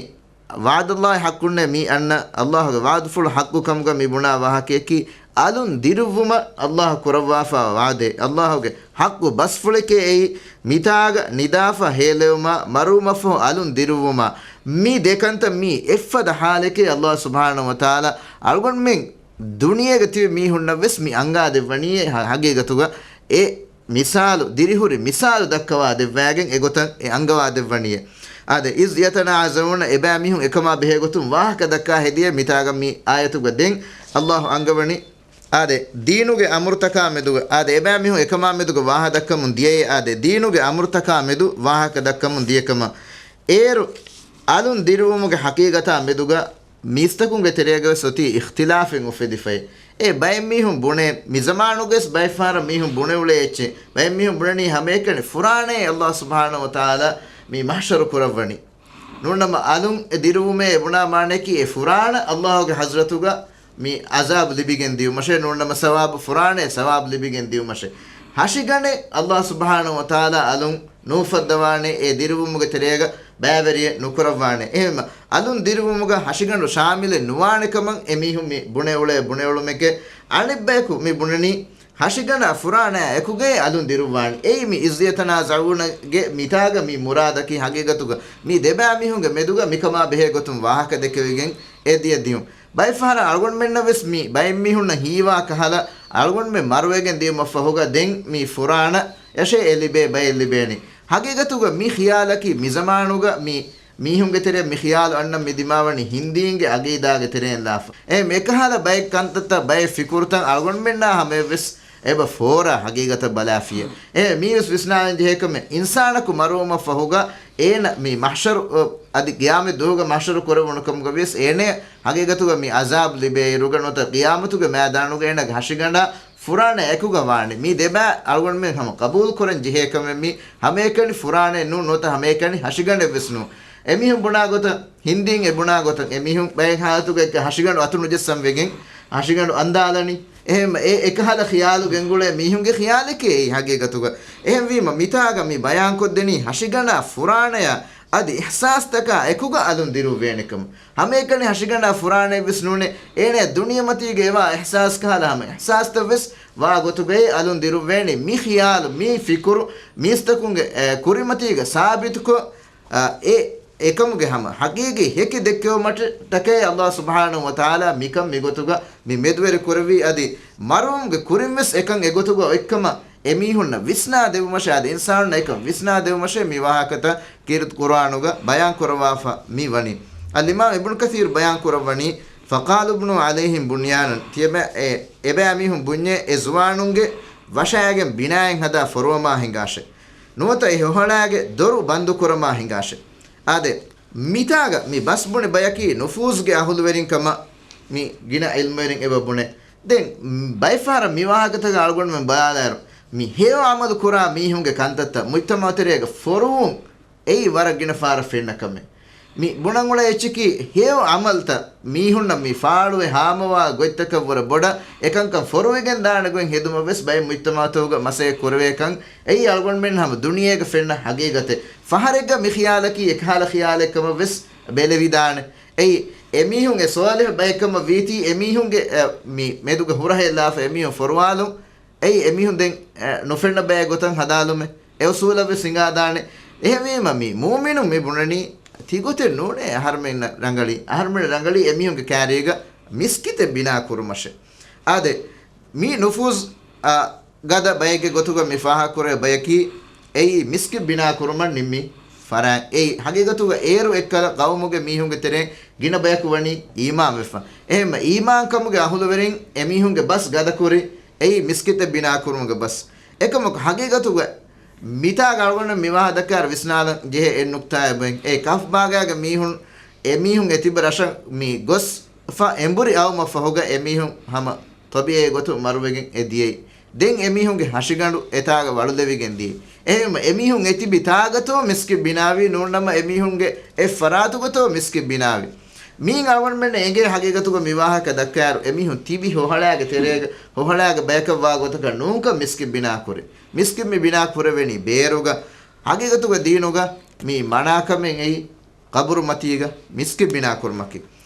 وعد الله حق ނޭ މި އަންނަ ﷲ ގެ ވަޢުދުފުޅު ޙައްޤު ކަމުގަ މި ބުނާ ވާހަކަޔަކީ، އަލުން ދިރުއްވުމަށް އައްލާހު ކުރައްވާފަ ވާދޭ. އައްލާހުގެ ޙައްޤު ބަސްފުޅެކޭ އެއީ، މިތާގަ ނިދާފަ ހޭލެވުމާ، މަރުވުމަށްފަހު އަލުން ދިރުއްވުމާ، މި ދެ ކަންތައް މީ އެއްފަދަ ޙާލެކޭ. އައްލާހު ސުބްޙާނަހު ވަތަޢާލާ އަޅުގަނޑުމެން ދުނިޔޭގަ ތިބި މީހުންނަށް ވެސް މި އަންގާދެއްވަނީ އެ ޙަ-، ޙަޤީޤަތުގަ އެ މިސާލު، ދިރިހުރި މިސާލު ދައްކަވާ ދެއްވާގެން އެގޮތަށް އެ އަންގަވާ ދެއްވަނީއޭ. އާދެ، إذ يتنازعون، އެބައިމީހުން އެކަމާ ބެހޭގޮތުން ވާހަކަ ދައްކާ ހެދިޔޭ މިތާގަ މި އާޔަތުގަ ދެން އައްލާހު އަންގަވަނީ. އާދެ، ދީނުގެ އަމުރުތަކާ މެދުގަ، އާދެ، އެބައިމީހުން އެކަމާ މެދުގަ ވާހަ ދައްކަމުން ދިޔައޭ، އާދެ، ދީނުގެ އަމުރުތަކާ މެދު ވާހަކަ ދައްކަމުން ދިޔަކަމަށް. އޭރު އަލުން ދިރުވުމުގެ ޙަޤީޤަތާ މެދުގަ މީސްތަކުންގެ ތެރޭގަވެސް އޮތީ އިޚްތިލާފެއް އުފެދިފައި. އެ ބައެއް މީހުން ބުނޭ، މިޒަމާނުގަވެސް ބައެއް ފަހަރަށް މީހުން ބުނެ އުޅޭ އެއްޗެއް. ބައެއް މީހުން ބުނަނީ ހަމައެކަނި ފުރާނައޭ އައްލާހު ސުބްޙާނަހު ވަތަޢާލާ މި މަޙްޝަރު ކުރައްވަނީ. ނޫންނަމަ އަލުން އެ ދިރުވުމޭ އެ ބުނާ މާނަޔަކީ އެ ފުރާނަ އައްލާހުގެ ޙަޟްރަތުގަ މި ޢަޒާބު ލިބިގެން ދިޔުމަށޭ، ނޫންނަމަ ސަވާބު ފުރާނައޭ ސަވާބު ލިބިގެން ދިޔުމަށޭ. ހަށިގަނޑެއް އައްލާހު ސުބްޙާނަހު ވަތަޢާލާ އަލުން ނޫފައްދަވާނެ، އެ ދިރުވުމުގެ ތެރޭގަ ބައިވެރިއެއް ނުކުރައްވާނެ. އެހެންމަ އަލުން ދިރުވުމުގަ ހަށިގަނޑު ޝާމިލެއް ނުވާނެ ކަމަށް އެމީހުން މި ބުނެ އުޅޭ ބުނެ އުޅުމެކޭ. އަނެއްބަޔަކު މި ބުނަނީ ހަށިގަނޑާ ފުރާނައާ އެކުގައޭ އަލުން ދިރުއްވާނީ. އެއީ މި إذ يتنازعون ގެ މިތާގަ މި މުރާދަކީ ހަގީގަތުގަ މި ދެބައިމީހުންގެ މެދުގަ މިކަމާ ބެހޭ ގޮތުން ވާހަކަ ދެކެވިގެން އެ ދިޔަ ދިޔުން. ބައެއް ފަހަރަށް އަޅުގަނޑުމެންނަށް ވެސް މި ބައެއް މީހުންނަށް ހީވާ ކަހަލަ އަޅުގަނޑުމެން މަރުވެގެން ދިޔުމަށްފަހުގަ ދެން މި ފުރާނަ އެށޭ އެ ލިބޭ ބައެއް ލިބޭނީ. ހަގީގަތުގަ މި ޚިޔާލަކީ މި ޒަމާނުގަ މި މީހުންގެ ތެރެއަށް މި ޚިޔާލު އަންނަން މި ދިމާވަނީ ހިންދީންގެ އަގީދާގެ ތެރެއިން ލާފަ. އެ އެކަހަލަ ބައެއް ކަންތައްތައް ބައެއް ފިކުރުތައް އަޅުގަނޑުމެންނާ ހަމަޔަށްވެސް އެބަ ފޯރާ ހަގީގަތަށް ބަލާފިޔޭ. އެ މީވެސް ވިސްނާލަން ޖެހޭ ކަމެއް، އިންސާނަކު މަރުވުމަށް ފަހުގަ އޭނަ މި މަޙްޝަރު، އަ، އަދި ޤިޔާމަތް ދުވަހުގަ މަޙްޝަރު ކުރެވުނު ކަމުގަ ވިޔަސް އޭނަ ހަގީގަތުގަ މި ޢަޒާބު ލިބޭ އިރުގަ ނުވަތަ ޤިޔާމަތުގެ މައިދާނުގަ އޭނަގެ ހަށިގަނޑާ ފުރާނަ އެކުގަ ވާނެ. މީ ދެބައި އަޅުގަނޑުމެން ހަމަ ޤަބޫލު ކުރަން ޖެހޭ ކަމެއް މީ ހަމައެކަނި ފުރާނައެއް ނޫން ނުވަތަ ހަމައެކަނި ހަށިގަނޑެއް ވެސް ނޫން. އެމީހުން ބުނާ ގޮތަށް ހިންދީން އެ ބުނާ ގޮތަށް އެމީހުން ބައެއް ހާލަތުގަ އެކަ ހަށިގަނޑު އަތު ނުޖައްސަން ވެގެން ހަށިގަނޑު އަންދާލަނީ. އެހެން އެ އެކަހަލަ ޚިޔާލު ގެންގުޅޭ މީހުންގެ ޚިޔާލެކޭ އެއީ ހަގީގަތުގަ. އެހެންވީމަ މިތާގަ މި ބަޔާންކޮށްދެނީ ހަށިގަނޑާ ފުރާނަޔާ އަދި އިޙްސާސްތަކާ އެކުގަ އަލުން ދިރުއްވޭނެ ކަމަށް. ހަމައެކަނި ހަށިގަނޑާ ފުރާނައެއްވެސް ނޫނޭ. އޭނަ ދުނިޔެމަތީގަ އެވާ އިޙްސާސް ކަހަލަ ހަމަ އިޙްސާސްތައްވެސް ވާ ގޮތުގައި އަލުން ދިރުއްވޭނީ. މި ޚިޔާލު، މި ފިކުރު މީސްތަކުންގެ، އެ، ކުރިމަތީގަ ސާބިތުކޮށް، އަ، އެ އެކަމުގެ ހަމަ ހަގީގީ ހެކި ދެއްކެވުމަށްޓަކައި އައްލާހު ސުބްޙާނަހު ވަތަޢާލާ މިކަން މިގޮތުގަ މި މެދުވެރި ކުރެއްވީ. އަދި މަރުވުމުގެ ކުރިންވެސް އެކަން އެގޮތުގަ އޮތްކަމަށް އެމީހުންނަށް ވިސްނާ ދެއްވުމަށޭ، އަދި އިންސާނުންނަށް އެކަން ވިސްނާ ދެއްވުމަށޭ މި ވާހަކަތައް ކީރިތި ޤުރުއާނުގަ ބަޔާން ކުރައްވާފަ މި ވަނީ. އަލްއިމާމް އިބްނު ކަޘީރު ބަޔާން ކުރައްވަނީ، فقالوا ابنوا عليهم بنيانا، ތިޔަބަ-، އެ، އެބައިމީހުން ބުންޏޭ އެ ޒުވާނުންގެ ވަށައިގެން ބިނާއެއް ހަދާ ފޮރުވަމާ ހިނގާށޭ. ނުވަތަ އެ ހޮހަޅާގެ ދޮރު ބަންދު ކުރަމާ ހިނގާށޭ. އާދެ، މިތާގަ މި ބަސް ބުނި ބަޔަކީ ނުފޫޒުގެ އަހުލުވެރިން ކަމަށް މި ގިނަ ޢިލްމުވެރިން އެބަ ބުނޭ. ދެން ބައެއް ފަހަރަށް މި ވާހަކަތަކަށް އަޅުގަނޑުމެން ބަލާލާއިރު، މި ހެޔޮ ޢަމަލު ކުރާ މީހުންގެ ކަންތައްތައް މުޖްތަމަޢު ތެރޭގަ ފޮރުވުން އެއީ ވަރަށް ގިނަ ފަހަރަށް ފެންނަ ކަމެއް. މި ބުނަން އުޅޭ އެއްޗަކީ، ހެޔޮ ޢަމަލުތައް މީހުންނަށް މި ފާޅުވެ ހާމަވާ ގޮތްތަކަށްވުރެ ބޮޑަށް އެކަންކަން ފޮރުވިގެން ދާނެ ގޮތް ހެދުމަށް ވެސް ބައެއް މުޖްތަމަޢުތަކުގަ މަސައްކަތް ކުރެވޭކަން އެއީ އަޅުގަނޑުމެން ހަމަ ދުނިޔޭގަ ފެންނަ ހަގީގަތެއް. ފަހަރެއްގަ މި ޚިޔާލަކީ އެކަހަލަ ޚިޔާލެއް ކަމަށް ވެސް ބެލެވިދާނެ. އެއީ، އެމީހުން އެ ޞާލިޙު ބައެއް ކަމަށް ވީތީ، އެމީހުންގެ، އެ، މި މެދުގަ ހުރަހެއް ލާފަ އެމީހުން ފޮރުވާލުން. އެއީ، އެމީހުން ދެން، އެ، ނުފެންނަ ބައެއް ގޮތަށް ހަދާލުމެއް. އެ އުޞޫލަށް ވެސް ހިނގާދާނެ. އެހެންވީމަ މި މުއުމިނުން މި ބުނަނީ ތިގޮތެއް ނޫނޭ އަހަރުމެންނަށް ރަނގަޅީ. އަހަރުމެން ރަނގަޅީ އެމީހުންގެ ކާރީގަ މިސްކިތެއް ބިނާ ކުރުމަށެ. އާދެ، މި ނުފޫޒު، އާ، ގަދަ ބައެއްގެ ގޮތުގަ މި ފާހަގަކުރޭ ބަޔަކީ އެއީ މިސްކިތް ބިނާ ކުރުމަށް ނިންމި ފަރާތް. އެއީ ހަގީގަތުގަ އޭރު އެއްކަލަ ޤައުމުގެ މީހުންގެ ތެރެއިން ގިނަ ބަޔަކު ވަނީ އީމާންވެފަ. އެހެންމަ އީމާންކަމުގެ އަހުލުވެރިން އެމީހުންގެ ބަސް ގަދަކުރި އެއީ މިސްކިތެއް ބިނާކުރުމުގެ ބަސް. އެކަމަކު ހަގީގަތުގަ މިތާގަ އަޅުގަނޑަށް މިވާހަ ދައްކާއިރު ވިސްނާލަން ޖެހޭ އެއް ނުކްތާއެއް ބޮއެން. އެ ކަހްފް ބާގާގެ މީހުން، އެމީހުން އެ ތިބި ރަށަށް މި ގޮސްފަ އެނބުރި އައުމަށް ފަހުގަ އެމީހުން ހަމަ ޠަބީޢީ ގޮތުން މަރުވެގެން އެ ދިޔައީ. ދެން އެމީހުންގެ ހަށިގަނޑު އެތާގަ ވަޅުލެވިގެން ދިޔައީ. އެހެންވީމަ އެމީހުން އެ ތިބި ތާގަތޯ މިސްކިތް ބިނާވީ ނޫންނަމަ އެމީހުންގެ އެއް ފަރާތުގަތޯ މިސްކިތް ބިނާވީ. މީން އަޅުގަނޑުމެންނަށް އެނގޭ ހަގީގަތުގަ މި ވާހަކަ ދައްކާއިރު އެމީހުން ތިބި ހޮހަޅާގެ ތެރޭގަ ހޮހަޅާގެ ބަޔަކަށް ވާ ގޮތަކަށް ނޫންކަން މިސްކިތް ބިނާކުރި. މިސްކިތް މި ބިނާ ކުރެވެނީ ބޭރުގަ. ހަގީގަތުގަ ދީނުގަ މީ މަނާކަމެއް އެއީ ޤަބުރު މަތީގަ މިސްކިތް ބިނާ ކުރުމަކީ.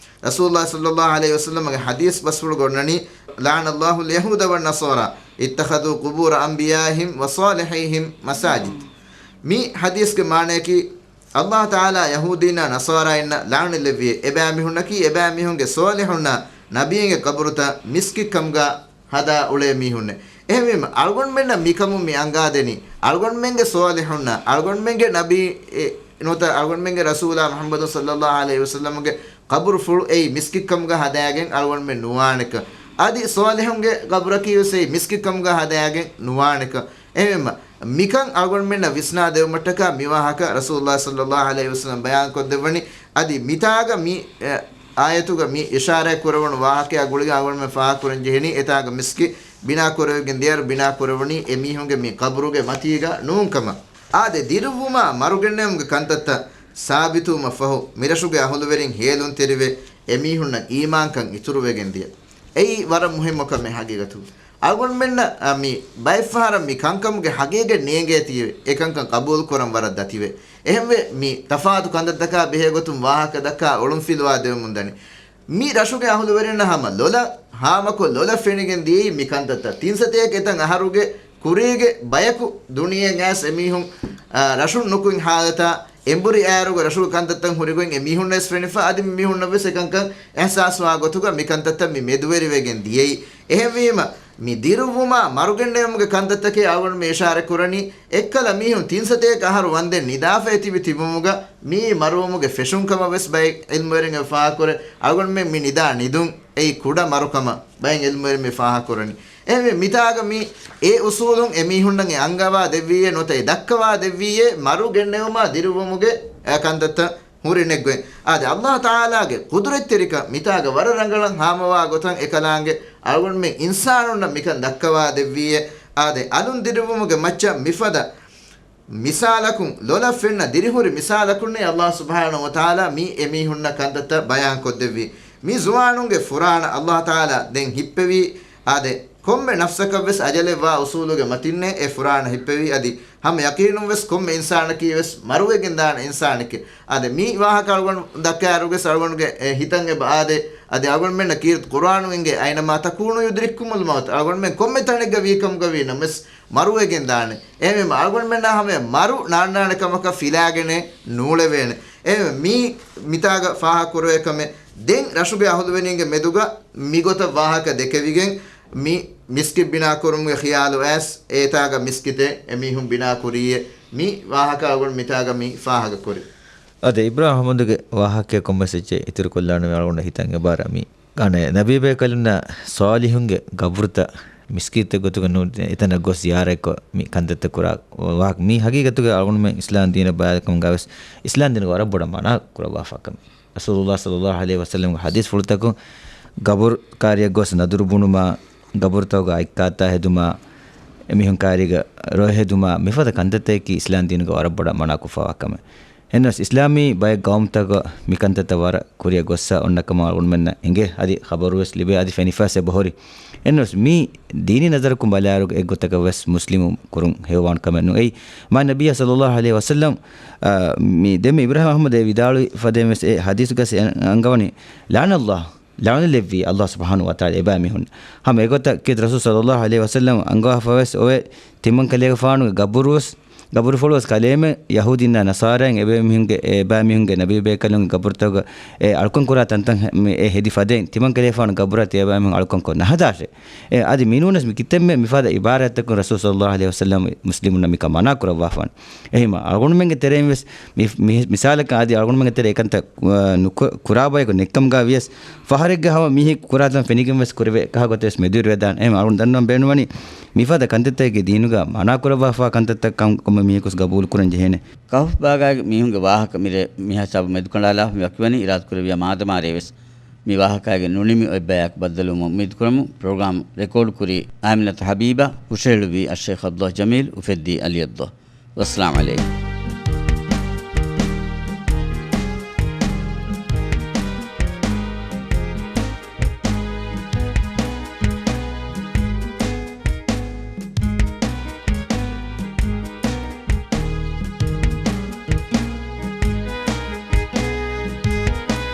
ރަސޫލުﷲ ޞައްލަﷲ ޢަލައިހި ވަސައްލަމަގެ ޙަދީޘް ބަސްފުޅުގަ އޮންނަނީ، "لعن الله اليهود والنصارى اتخذوا قبور أنبيائهم وصالحيهم مساجد." މި ޙަދީޘްގެ މާނަޔަކީ، ﷲ ތަޢާލާ ޔަހޫދީންނާ ނަޞާރާއިންނަށް ލަޢުނަތް ލެއްވިއޭ، އެބައިމީހުންނަކީ އެބައިމީހުންގެ ޞާލިޙުންނާ ނަބީންގެ ޤަބުރުތައް މިސްކިތްކަމުގަ ހަދާ އުޅޭ މީހުންނޭ. އެހެންވީމަ، އަޅުގަނޑުމެންނަށް މިކަމުން މި އަންގާދެނީ، އަޅުގަނޑުމެންގެ ޞާލިޙުންނާ، އަޅުގަނޑުމެންގެ ނަބީ، އެ، ނުވަތަ އަޅުގަނޑުމެންގެ ރަސޫލާ މުޙައްމަދު ޞައްލަﷲ ޢަލައިހި ވަސައްލަމުގެ ޤަބުރުފުޅު އެއީ މިސްކިތްކަމުގަ ހަދާގެން އަޅުގަނޑުމެން ނުވާނެކަން. އަދި ޞާލިޙުންގެ ޤަބުރަކީ ވެސް އެއީ މިސްކިތްކަމުގަ ހަދާގެން ނުވާނެކަން. އެހެންވީމަ، މިކަން އަޅުގަނޑުމެންނަށް ވިސްނާދެވުމަށްޓަކާ މި ވާހަކަ ރަސޫލުﷲ ޞައްލަﷲ ޢަލައިހި ވަސައްލަމަ ބަޔާންކޮށްދެއްވަނީ. އަދި މިތާގަ މި، އެ، އާޔަތުގަ މި އިޝާރާތް ކުރެވުނު ވާހަކައާ ގުޅިގެން އަޅުގަނޑުމެން ފާހަގަކުރަން ޖެހެނީ، އެތާގަ މިސްކިތް ބިނާ ކުރެވިގެން ދިޔައިރު ބިނާ ކުރެވުނީ އެމީހުންގެ މި ޤަބުރުގެ މަތީގަ ނޫންކަމަށް. އާދެ، ދިރުއްވުމާ މަރުގެންނެވުމުގެ ކަންތައްތައް ސާބިތުވުމަށްފަހު، މިރަށުގެ އަހުލުވެރިން ހޭލުންތެރިވެ، އެމީހުންނަށް އީމާންކަން އިތުރުވެގެން ދިޔަ. އެއީ ވަރަށް މުހިއްމު ކަމެއް ހަގީގަތުގަ. އަޅުގަނޑުމެންނަށް، އަ، މި ބައެއްފަހަރަށް މި ކަންކަމުގެ ހަގީގަތް ނޭނގޭތީވެ، އެކަންކަން ޤަބޫލުކުރަން ވަރަށް ދަތިވެ. އެހެންވެ، މި ތަފާތު ކަންތައްތަކާ ބެހޭގޮތުން ވާހަކަ ދައްކާ އޮޅުންފިލުވާ ދެވެމުންދަނީ. މި ރަށުގެ އަހުލުވެރިންނަށް ހަމަ ލޮލަށް ހާމަކޮށް ލޮލަށް ފެނިގެން ދިޔައީ މި ކަންތައްތައް. ތިން ސަތޭކަ އެތަން އަހަރުގެ ކުރީގެ ބަޔަކު ދުނިޔެއަށް އައިސް އެމީހުން، އާ، ރަށުން ނުކުތް ހާލަތާ އެނބުރި އައިރުގަ ރަށުގެ ކަންތައްތައް ހުރިގޮތް އެމީހުންނަށް ވެސް ފެނިފަ، އަދި މި މީހުންނަށް ވެސް އެކަންކަން އިޙްސާސްވާ ގޮތުގަ މި ކަންތައްތައް މި މެދުވެރިވެގެން ދިޔައީ. އެހެންވީމަ، މި ދިރުއްވުމާ މަރުގެންނެވުމުގެ ކަންތައްތަކެއް އަޅުގަނޑު މި އިޝާރަތް ކުރަނީ، އެއްކަލަ މީހުން ތިން ސަތޭކަ އަހަރު ވަންދެން ނިދާފައި ތިބި ތިބުމުގަ މިއީ މަރުވުމުގެ ފެށުން ކަމަށް ވެސް ބައެއް ޢިލްމުވެރިން އެ ފާހަގަކުރޭ. އަޅުގަނޑުމެން މި ނިދާ ނިދުން އެއީ ކުޑަ މަރު ކަމަށް ބައެއް ޢިލްމުވެރިން މި ފާހަގަކުރަނީ. އެހެންވެ، މިތާގަ މި އެ އުޞޫލުން އެމީހުންނަށް އެ އަންގަވާ ދެއްވީއޭ ނުވަތަ އެ ދައްކަވާ ދެއްވީއޭ މަރު ގެންނެވުމާ ދިރުއްވުމުގެ އެ ކަންތައްތައް ހުރި ނެގޮތް. އާދެ، ﷲ ތަޢާލާގެ ޤުދުރަތްތެރިކަން މިތާގަ ވަރަށް ރަނގަޅަށް ހާމަވާ ގޮތަށް އެކަލާނގެ އަޅުގަނޑުމެން އިންސާނުންނަށް މިކަން ދައްކަވާ ދެއްވީއޭ. އާދެ، އަލުން ދިރުއްވުމުގެ މައްޗަށް މިފަދަ މިސާލަކުން، ލޮލަށް ފެންނަ ދިރިހުރި މިސާލަކުންނޭ ﷲ ސުބްޙާނަހޫ ވަތަޢާލާ މި އެމީހުންނަށް ކަންތައްތައް ބަޔާންކޮށްދެއްވީ. މި ޒުވާނުންގެ ފުރާނަ ﷲ ތަޢާލާ ދެން ހިއްޕެވީ. އާދެ، ކޮންމެ ނަފްސަކަށް ވެސް އަޖަލެއް ވާ އުޞޫލުގެ މަތިންނޭ އެ ފުރާނަ ހިއްޕެވީ. އަދި ހަމަ ޔަޤީނުން ވެސް ކޮންމެ އިންސާނަކީ ވެސް މަރުވެގެން ދާނެ އިންސާނެކޭ. އާދެ، މި ވާހަކަ އަޅުގަނޑު ދައްކާއިރުގެސް އަޅުގަނޑުގެ އެ ހިތަށް އެބަ އާދޭ. އަދި އަޅުގަނޑުމެންނަށް ކީރިތި ޤުރުއާނު އެނގޭ، "أينما تكونوا يدرككم الموت." އަޅުގަނޑުމެން ކޮންމެ ތަނެއްގަ ވީ ކަމުގަ ވީ ނަމަވެސް މަރުވެގެން ދާނެ. އެހެންވީމަ އަޅުގަނޑުމެންނާ ހަމަ މަރު ނާންނާނެ ކަމަކަށް ފިލާގެނެއް ނޫޅެވޭނެ. އެހެންވެ، މީ މިތާގަ ފާހަގަކުރެވޭ ކަމެއް. ދެން ރަށުގެ އަހުލުވެރިންގެ މެދުގަ މިގޮތަށް ވާހަކަ ދެކެވިގެން، މި މިސްކިތް ބިނާ ކުރުމުގެ ޚިޔާލު އައިސް، އެތާގަ މިސްކިތެއް އެމީހުން ބިނާ ކުރީއޭ. މި ވާހަކަ އަޅުގަނޑު މިތާގަ މި ފާހަގަކުރި. އާދެ، އިބްރާހިމް އަޙްމަދުގެ ވާހަކައަށް ކޮންމެސް އެއްޗެއް އިތުރު ކޮށްލާނަމޭ. އަޅުގަނޑަށް ހިތަށް އެބައި މި އަނެއް ނަބީބޭކަލުންނަށް ޞާލިޙުންގެ ގަބުރުތައް މިސްކިތްތައް ގޮތުގަ ނޫން، އެތަނަށް ގޮސް ޒިޔާރަތްކޮށް މި ކަންތައްތައް ކުރާ ވާހަކަ. މީ ހަގީގަތުގަ އަޅުގަނޑުމެން އިސްލާމް ދީނަށް ބައިވެރިކަމުގަ ވެސް އިސްލާމް ދީނުގަ ވަރަށް ބޮޑަށް މަނާ ކުރައްވާފާ ކަމެއް. ރަސޫލުﷲ ޞައްލަﷲ ޢަލައިހި ވަސައްލަމްގެ ޙަދީޘްފުޅުތަކުން ގަބުރު ކާރިއަށް ގޮސް ނަދުރު ބުނުމާ، ގަބުރުތަކުގަ އަތްކާތާ ހެދުމާ، އެމީހުން ކާރީގަ ރޮއެ ހެދުމާ، މިފަދަ ކަންތައްތަކަކީ އިސްލާމް ދީނުގަ ވަރަށް ބޮޑަށް މަނާކޮށްފާވާ ކަމެއް. އެހެނަސް އިސްލާމީ ބައެއް ގައުމުތަކުގަ މިކަންތައްތައް ވަރަށް ކުރިއަށް ގޮއްސަ އޮންނަ ކަމަށް އަޅުގަނޑުމެންނަށް އެނގޭ. އަދި ޚަބަރުވެސް ލިބޭ، އަދި ފެނިފަސް އެބަހުރި. އެންނަސް މީ ދީނީ ނަޒަރަކުން ބަލާއިރު އެއްގޮތަކަށް ވެސް މުސްލިމު ކުރުން ހެޔޮވާން ކަމެއް ނު. އެއީ މާތް ނަބިއްޔާ ޞައްލަﷲ ޢަލައިހި ވަސައްލަމް، އާ، މި ދެންމެ އިބްރާހިމް އަޙްމަދު އެ ވިދާޅުވި ފަދައިން ވެސް އެ ޙަދީޘުގަ އަންގަވަނީ، "لعن الله، ލަޢުނަތް ލެއްވީ ﷲ ސުބްޙާނަހޫ ވަތަޢާލާ އެބައިމީހުން." ހަމަ އެގޮތަށް ކީރިތި ރަސޫލު ޞައްލަﷲ ޢަލައިހި ވަސައްލަމް އަންގަވާފަ ވެސް އޮވޭ، ތިމަންކަލޭގެފާނުގެ ގަބުރުވެސް، ގަބުރުފުޅުވެސް ކަލޭމެ ޔަހޫދީންނާ ނަޞާރާއިން އެބައިމީހުންގެ، އެބައިމީހުންގެ ނަބީބޭކަލުންގެ ގަބުރުތަކުގަ އެ އަޅުކަން ކުރާ ތަންތަން ހެ-، މި އެ ހެދި ފަދައިން ތިމަންކަލޭފާނު ގަބުރާ ތިޔަބައިމީހުން އަޅުކަން ކޮށް ނަހަދާށޭ. އެ އަދި މިނޫނަސް މި ކިތަންމެ މިފަދަ އިބާރާތްތަކުން ރަސޫލު ޞައްލަﷲ ޢަލައިހި ވަސައްލަމް މުސްލިމުންނަށް މިކަން މަނާ ކުރައްވާފާނެ. އެހެންވީމަ އަޅުގަނޑުމެންގެ ތެރެއިން ވެސް މި-، މި-، މިސާލަކަށް އަދި އަޅުގަނޑުމެންގެ ތެރޭ އެކަންތައް، އަ، ނުކު-، ކުރާ ބަޔަކު ނެތްކަމުގަ ވިޔަސް، ފަހަރެއްގެ ހަމަ މީހެއް ކުރާތަން ފެނިގެން ވެސް ކުރެވޭ ކަހަލަ ގޮތެއް ވެސް މެދުވެރިވެދާނެ. އެހެންވީމަ އަޅުގަނޑު ދަންނަވަން ބޭނުންވަނީ މިފަދަ ކަންތައްތަކެއް ދީނުގަ މަނާ ކުރައްވާފާ ކަންތައްތައް ކަމަށް ކޮންމެ މީހަކު ވެސް ގަބޫލު ކުރަން ޖެހޭނެ. ކަހުފު ބާގާގެ މީހުންގެ ވާހަކަ މިރޭ މިހިސާބު މެދުކަނޑާލާފަ މި ވަކިވަނީ އިރާދަކުރެއްވިޔާ މާދަމާ ރޭވެސް މި ވާހަކައިގެ ނުނިމި އޮތް ބަޔާކު ބައްދަލުވުމަށް އުއްމީދުކުރަމު. ޕްރޮގްރާމް ރެކޯޑް ކުރީ އާމިނަތު ޙަބީބާ، ހުށަހެޅުއްވީ އައްޝައިޚް ޢަބްދުﷲ ޖަމީލް، އުފެއްދީ ޢަލީ ޢަބްދުﷲ. ވައްސަލާމް ޢަލައިކުމް.